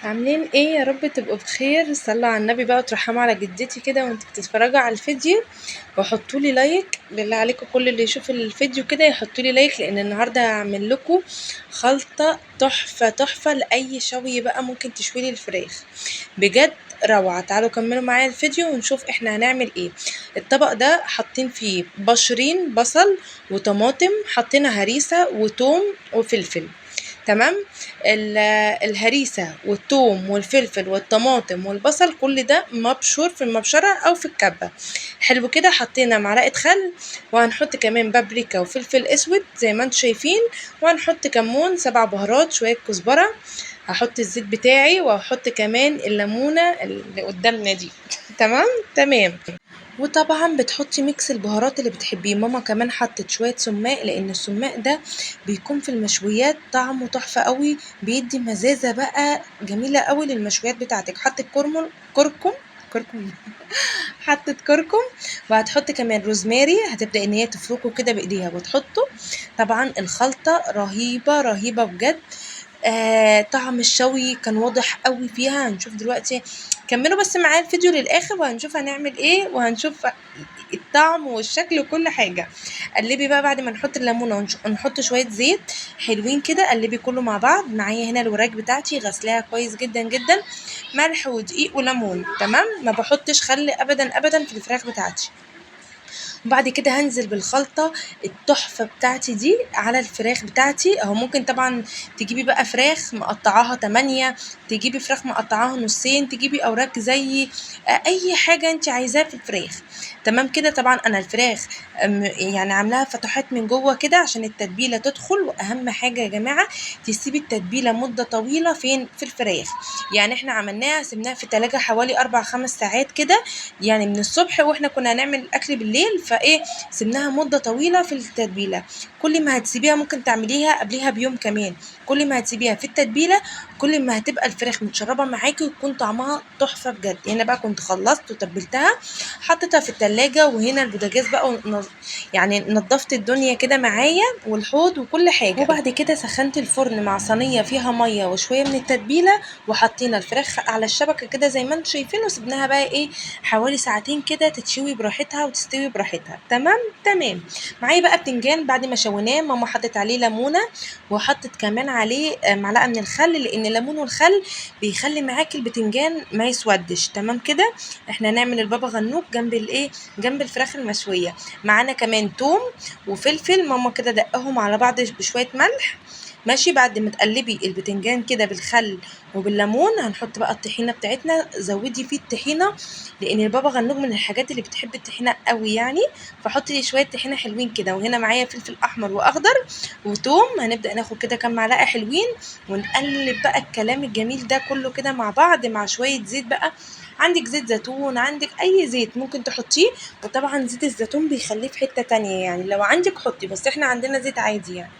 عاملين ايه؟ يا رب تبقوا بخير. صلوا على النبي بقى وترحموا على جدتي كده وانتوا بتتفرجوا على الفيديو، وحطوا لي like بالله عليكم. كل اللي يشوف الفيديو كده يحطوا لي like، لان النهارده هعمل لكم خلطه تحفة تحفة لاي شوي بقى ممكن تشوي لي الفراخ، بجد روعه. تعالوا كملوا معايا الفيديو ونشوف احنا هنعمل ايه. الطبق ده حاطين فيه بشرين بصل وطماطم، حاطين هريسه وتوم وفلفل، تمام؟ الهريسه والثوم والفلفل والطماطم والبصل كل ده مبشور في المبشره او في الكبه، حلو كده. حطينا معلقه خل، وهنحط كمان بابريكا وفلفل اسود زي ما انتم شايفين، وهنحط كمون، 7 بهارات، شوية كزبره. هحط الزيت بتاعي وهحط كمان الليمونه اللي قدامنا دي تمام تمام. وطبعا بتحطي mix البهارات اللي بتحبيه. ماما كمان حطت شوية سماق، لان السماق ده بيكون في المشويات طعمه تحفة قوي، بيدي مزازه بقى جميلة قوي للمشويات بتاعتك. حطت كركم كركم حطت كركم، وهتحط كمان روزماري. هتبدا ان هي تفركه كده بايديها وتحطه. طبعا الخلطة رهيبة رهيبة بجد. طعم الشوي كان واضح قوي فيها. هنشوف دلوقتي، كملوا بس معايا الفيديو للاخر وهنشوف هنعمل ايه، وهنشوف الطعم والشكل وكل حاجة. قلبي بقى بعد ما نحط الليمونه ونحط شوية زيت حلوين كده، قلبي كله مع بعض. معايا هنا الوراك بتاعتي غسلاها كويس جدا جدا، ملح ودقيق وليمون، تمام. ما بحطش خل ابدا ابدا في الفراخ بتاعتي. وبعد كده هنزل بالخلطة التحفة بتاعتي دي على الفراخ بتاعتي اهو. ممكن طبعا تجيبي بقى فراخ مقطعاها 8، تجيبي فراخ مقطعاها نصين، تجيبي اوراق زي اي حاجة انت عايزاها في الفراخ، تمام كده. طبعا انا الفراخ يعني عاملاها فتحات من جوه كده عشان التتبيلة تدخل. واهم حاجة يا جماعة تسيبي التتبيلة مدة طويلة فين؟ في الفراخ. يعني احنا عملناها سيبناها في التلاجة حوالي 4-5 ساعات كده، يعني من الصبح واحنا كنا هنعمل الاكل بالليل، فايه سيبناها مدة طويلة في التتبيلة. كل ما هتسيبيها ممكن تعمليها قبليها بيوم كمان، كل ما هتسيبيها في التتبيلة كل ما هتبقى الفراخ متشربة معاكي ويكون طعمها تحفة بجد. هنا بقى كنت خلصت وتبلتها، حطيتها في التلاجة. وهنا البوتاجاز بقى يعني نظفت الدنيا كده معايا والحوض وكل حاجة. وبعد كده سخنت الفرن مع صينية فيها مية وشوية من التتبيلة، وحطينا الفراخ على الشبكة كده زي ما انتم شايفين، وسبناها بقى ايه حوالي ساعتين كده تتشوي براحتها وتستوي براحتها، تمام تمام. معايا بقى بتنجان بعد ما شويناه ماما حطت عليه ليمونه، وحطت كمان عليه معلقه من الخل، لان الليمون والخل بيخلي معاكي البتنجان ما يسودش، تمام كده. احنا هنعمل البابا غنوج جنب الايه، جنب الفراخ المشويه. معانا كمان توم وفلفل، ماما كده دقهم على بعض بشوية ملح، ماشي. بعد ما تقلبي البتنجان كده بالخل وبالليمون هنحط بقى الطحينه بتاعتنا. زودي فيه الطحينه لان البابا غنوج من الحاجات اللي بتحب الطحينه قوي يعني، فحطي شوية طحينه حلوين كده. وهنا معايا فلفل احمر واخضر وتوم، هنبدا ناخد كده كام معلقه حلوين ونقلب بقى الكلام الجميل ده كله كده مع بعض، مع شوية زيت بقى. عندك زيت زيتون، عندك اي زيت ممكن تحطيه، وطبعا زيت الزيتون بيخليه في حتة تانية يعني، لو عندك حطي، بس احنا عندنا زيت عادي يعني.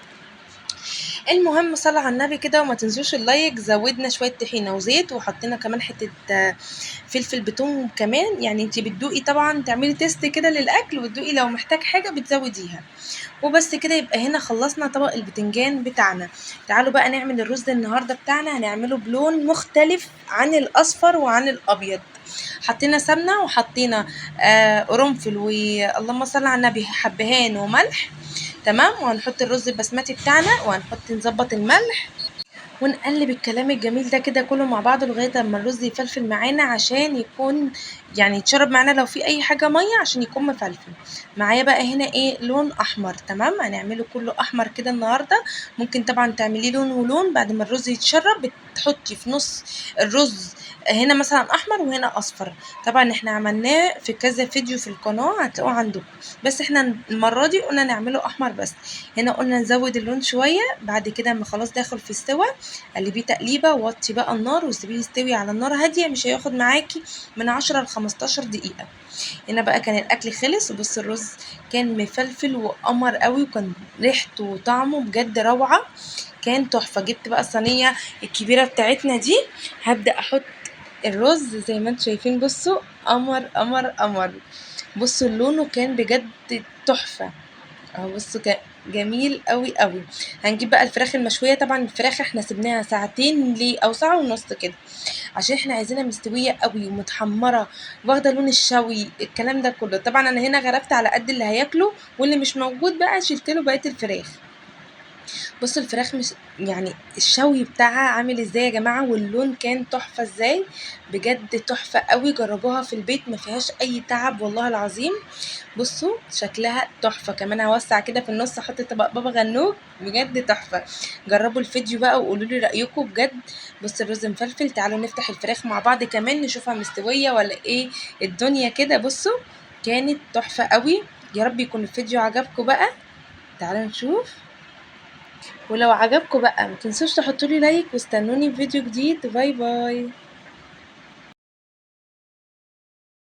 المهم صلوا على النبي كده وما تنسوش ال like. زودنا شوية طحينه وزيت، وحطينا كمان حتة فلفل بتوم كمان، يعني انتي بتدوقي طبعا، تعملي taste كده للاكل وتدوقي، لو محتاج حاجة بتزوديها. وبس كده يبقى هنا خلصنا طبق البتنجان بتاعنا. تعالوا بقى نعمل الرز النهارده بتاعنا، هنعمله بلون مختلف عن الاصفر وعن الابيض. حطينا سمنه وحطينا قرنفل واللهم صل على النبي حبهان وملح، تمام. وهنحط الرز البسمتي بتاعنا، وهنحط نظبط الملح، ونقلب الكلام الجميل ده كده كله مع بعض لغاية اما الرز يفلفل معانا، عشان يكون يعني يتشرب معانا لو في اي حاجة مية، عشان يكون مفلفل معايا. بقى هنا ايه لون احمر، تمام. هنعمله كله احمر كده النهارده. ممكن طبعا تعمليه لون ولون، بعد ما الرز يتشرب بتحطي في نص الرز هنا مثلا احمر وهنا اصفر. طبعا احنا عملناه في كذا فيديو في القناة هتلاقوه عندكم، بس احنا المرة دي قلنا نعمله احمر بس. هنا قلنا نزود اللون شوية. بعد كده اما خلاص داخل في السوا قلبية تقليبه، وطي بقى النار وسيبيه يستوي على النار هادية، مش هياخد معاكي من 10 ل 15 دقيقة. هنا بقى كان الاكل خلص، وبص الرز كان مفلفل وقمر قوي، وكان ريحته وطعمه بجد روعه، كان تحفة. جبت بقى الصينية الكبيرة بتاعتنا دي، هبدا احط الرز زي ما انتم شايفين. بصوا قمر قمر قمر، بصوا لونه كان بجد تحفة اهو. بصوا كان جميل قوي قوي. هنجيب بقى الفراخ المشويه. طبعا الفراخ احنا سيبناها ساعتين ليه او ساعة ونص كده، عشان احنا عايزينها مستوية قوي ومتحمره واخده لون الشوي الكلام ده كله. طبعا انا هنا غرفت على قد اللي هياكله، واللي مش موجود بقى شلت له بقية الفراخ. بصوا الفراخ مش يعني الشوي بتاعها عامل ازاي يا جماعة، واللون كان تحفة ازاي، بجد تحفة قوي. جربوها في البيت ما فيهاش اي تعب والله العظيم. بصوا شكلها تحفة. كمان هوسع كده في النص احط طبق بابا غنوج، بجد تحفة. جربوا الفيديو بقى وقولوا لي رايكم بجد. بصوا الرز مفلفل، تعالوا نفتح الفراخ مع بعض كمان نشوفها مستوية ولا ايه الدنيا كده. بصوا كانت تحفة قوي. يا رب يكون الفيديو عجبكم بقى. تعالوا نشوف، ولو عجبكم بقى ما تنسوش تحطوا لي like، واستنوني في فيديو جديد. bye bye.